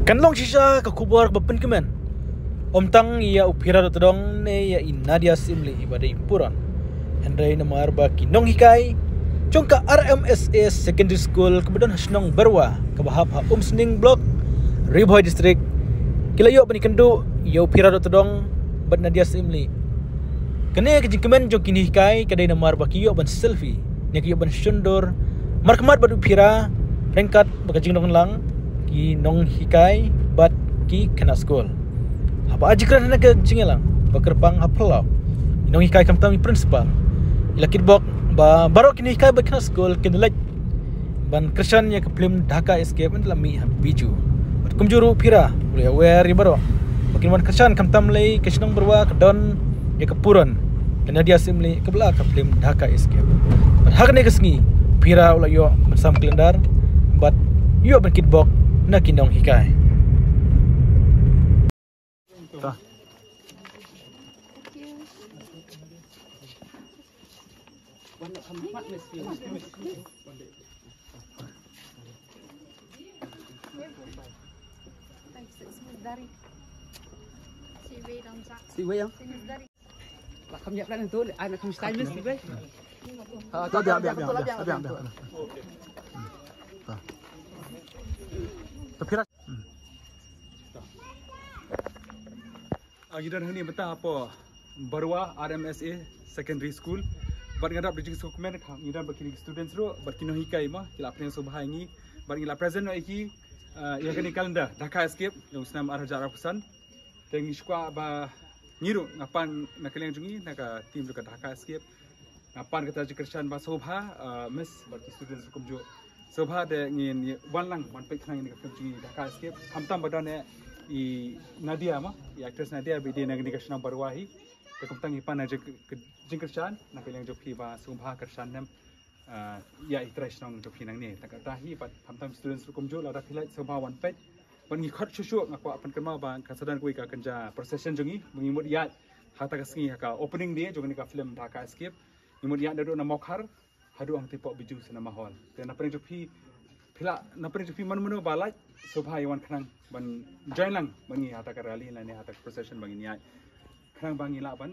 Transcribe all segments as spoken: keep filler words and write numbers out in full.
Kan long shisha ka khubor ba pynkmen, ym tang ïa u Phira Dohtdong ne ïa i Nadia Syiemlieh iba dei i Puran, hynrei namar ba ki nonghikai jong ka R M S A Secondary School kaba don ha shnong Barwa kaba hap ha Umsning Block, Ri Bhoi District, ki la ïoh ban ïakynduh ïa u Phira Dohtdong bad Nadia Syiemlieh. Kane ka jingkmen jong ki nonghikai ka dei namar ba ki ïoh ban selfie ne ki ïoh ban shon dur markhmat bad u Phira, ryngkat bad ka jingdon lang ki nonghikai bad ki khynnah skul. Haba ai jingkren ha kane ka jingïalang ba kyrpang ha phyllaw, ki nonghikai khamtam ki principal ki la kitbok ba baroh ki nonghikai bad khynnah skul kin leit ban kyrshan ïa ka film Dhaka Escape haba la mih ha Bijou. Bad kumjuh ruh u Phira u la ïawer ïa baroh ba kin wan kyrshan, khamtam lei ka shnong Barwa ka don ïa ka Puran, ka Nadia Syiemlieh kaba la ka film Dhaka Escape. Bad ha kane ka sngi u Phira u la ïoh ban sam calendar bad ïoh ban kitbok na ki nonghikai. Ah, ngi don hangne mynta hapoh Barwa R M S A Secondary School. Bad nga dap da jingsngewkmen, ngi don bad kine ki students ruh bad ki nonghikai mo, ki la pynïasoh bha ïa ngi. Bad ngi la present noh ïa ki, ah, ïa kane ka calendar Dhaka Escape jong u snem ar hajar arphew san. Te ngi sngewkwah ba ngi ruh, nga pan na ka liang jong ngi, na ka team jong ka Dhaka Escape, nga pan kata ka jingkyrshan ba sngewbha, ah, miss, bad ki students ruh kumjuh. Sngewbha te ngin wan lang wan peit khnang ïa ka film jong ngi Dhaka Escape. Khamtam ba don eh i Nadia mo, i actress Nadia ba i dei na kane ka shnong Barwa hi. Te kumta ngi pan na jing, ka jingkyrshan na ka liang jong phi ba sngewbha kyrshan nem, ah, ïa i trai shnong jong phi nangne. Tang kata hi bad khamtam students ruh kumjuh, lada phi leit sngewbha wan peit. Bad ngi khot shuh shuh, nga kwah pynkynmaw ba kan sa don kawei ka kynja procession jong ngi ba ngi mut ïaid ha kata ka sngi ha ka opening day jong kane ka film Dhaka Escape. Ngi mut ïaid naduh na Mawkhar haduh hangtei hapoh Bijou Cinema Hall. Te na pdeng jong phi, phi lah, na pdeng jong phi mano mano ba lait, sngewbha ïa wan khnang ban join lang bad ngi ha kata ka rally lane ha kata ka procession ba ngin ïaid, khnang ba ngin lah ban,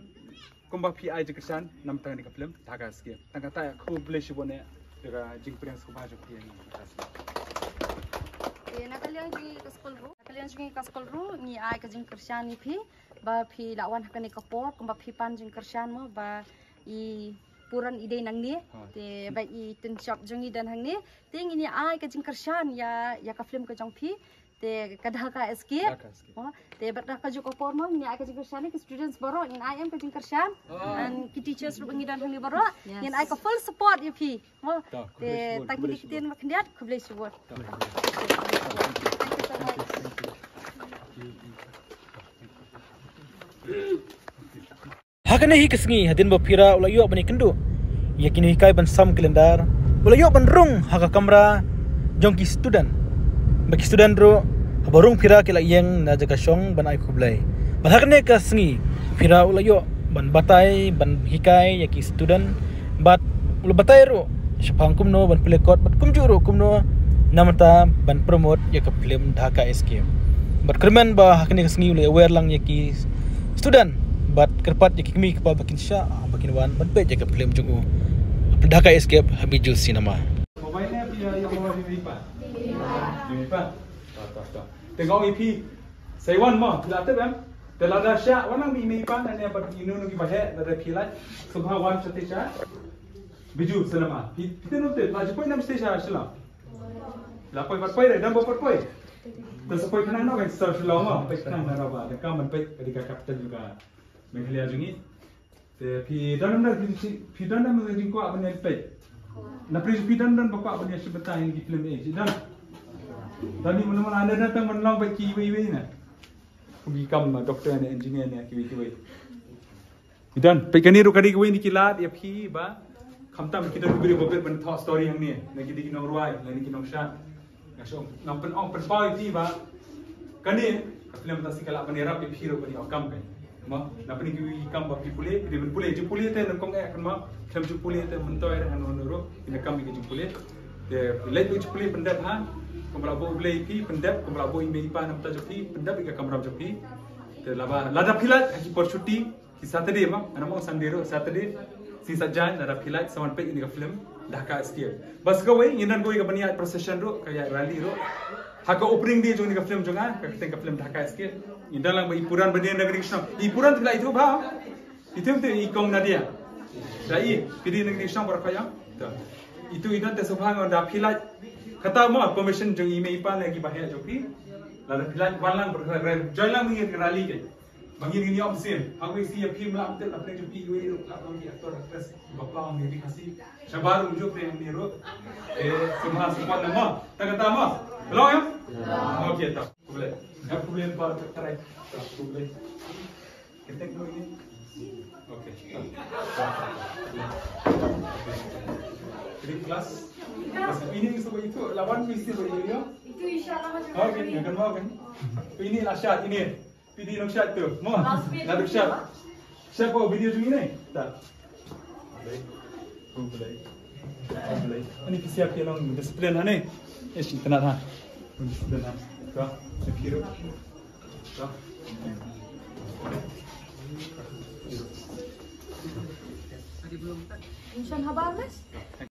kumba phi ai jingkyrshan na bynta kane ka film Dhaka Escape. Tang kata, khublei shibun eh ïa ka jingpdiang sngewbha jong phi ïa ngi. Te na ka liang jong ngi ka skul ruh, na ka liang jong ngi ka skul ruh, ngi ai ka jingkyrshan ïa phi ba phi lah wan ha kane ka por, kumba phi pan jingkyrshan mo ba i Puran i dei nangne. Te bad i tynshop jong ngi don hangne. Te ngin ïa ai ka jingkyrshan ïa, ïa ka film ka jong phi. Te ka Dhaka Escape. Te bad da kajuh ka por mo ngin ïa ai ka jingkyrshan ïa ki students baroh, ngin ai em ka jingkyrshan. And ki teachers ruh ba ngi don hangne baroh, ngin ai ka full support ïa phi mo. Te tang kine ki ktien ba khyndiat, khublei shibun. Thank you so much. Ha kane hi ka sngi, hadien ba u Phira u la ïoh ban ïakynduh ïa ki nonghikai ban sam calendar, u la ïoh ban rung ha ka kamra jong ki student. Bad ki student ruh haba rung Phira ki la ïeng na jaka shong ban ai khublei. Bad ha kane ka sngi u Phira u la ïoh ban batai, ban hikai ïa ki student. Bad u la batai ruh shaphang kumno ban pynleh kot bad kumjuh ruh kumno namar ta ban promote ïa ka film Dhaka Escape. Bad kyrmen ba ha kane ka sngi u la ïawer lang ïa ki student bad kyrpad ïa ki kmie ki kpa ba kin shah, ba kin wan ban peit ïa ka film jong u Dhaka Escape ha Bijou Cinema. Te nga ong ïa phi, sa wan mo, phi la tip em? Te lada shah, wan lang bad i mei i pa, ne bad ino ino kiba heh, lada phi lait, sngewbha wan shatei sha Bijou Cinema. Phi, phi tip, phi la ju poi ne em shatei sha Shillong? La poi, pat poi re, dang ba pat poi. Te sa poi khnang noh, sa Shillong mo, poi khnang noh ba, dang kam ban peit, ka dei ka capital jong ka Meghalaya jong ngi. Te phi don, don, phi, phi don, don ka jingkwah ban ïa peit? Na phi, phi don, don ba kwah ban ïa shim bynta ïa ki film eh, phi don? Don hi, mano mano ane don tang ban long bad kiwei kiwei na. Kum ki kam, uh, doctor ne, engineer ne, kiwei kiwei. Phi don, peit kane ruh ka dei kawei na ki lad ïa phi ba khamtam ki don ki briew ba bit ban thoh story hangne, na ki dei ki nongrwai, na ki nongshad. Nga shu, nga pyn-, ong pynpaw ïa phi ba kane ka film ta shi ka lah ban ïarap ïa phi ruh ban ïoh kam kai. Mo, na pdeng kiwei ki kam ba phi pule, phi dei ban pule, jingpule te nyngkong eh kan mo, khlem jingpule te myntoi re hano hano ruh, phin ïoh kam ïa ka jingpule. Te leit bad u Blei pyndep ha. Kumba la buh u Blei ïa phi pyndep, kumba la buh i mei i pa na bynta jong phi pyndep ïa ka kamram jong phi. Te laba lada phi lait ha ki por chuti, ki Saturday mo, ngam ong Sunday ruh, Saturday. Sngi Saitjaiñ lada phi lait sa wan peit ïa kane ka film Dhaka Escape. Bad sa kawei ngin don kawei kaban ïaid procession ruh, ka ïaid rally ruh. Ha ka opening day jong kane ka film jong nga, ka kyrteng ka film Dhaka Escape. Ngin don lang bad i Puran Banian na kane ka shnong. I Puran te la ithuh bha. Ithuh te i Kong Nadia. Da i, phi dei na kane ka shnong baroh khoit ïa. To. Ithuh i don te sngewbha ngan da phi lait. Kata mo permission jong i mei i pa ne ki baheh jong phi. Lada phi lait wan lang baroh khoit, join lang ïa ka rally ka. Ba ngin ngin ïoh mynsiem. Hangwei sngi ïa phi mlak mynta la pynlong jong phi iwei ruh, la pynlong ki actor actress. Ba pynlong ngi ri Khasi. Shabar ruh jong phi ngi ruh. Eh, sngewbha support lang mo. Ta kata mo. Long ïa? Okay, ta. Khublei. Ïa khublei ba trai. Ta khublei. Kyrteng khublei. Okay. Klik kelas. Kelas ini shuh ba ithuh lawan mesti ba ïa. Itu insya Allah. Okay, ïa kan mo kan. Ini lah shot ini. Phi dei nongshot tu. Mo. Last minute. Lada shot. Shot ko video jong ngi ne. Ta. Khublei. Khublei. Ani phi siap ki long discipline ha ne. Ish, itynnad ha. Discipline ha. Ka. Ka kiro. Ka. Insya Allah, Mas.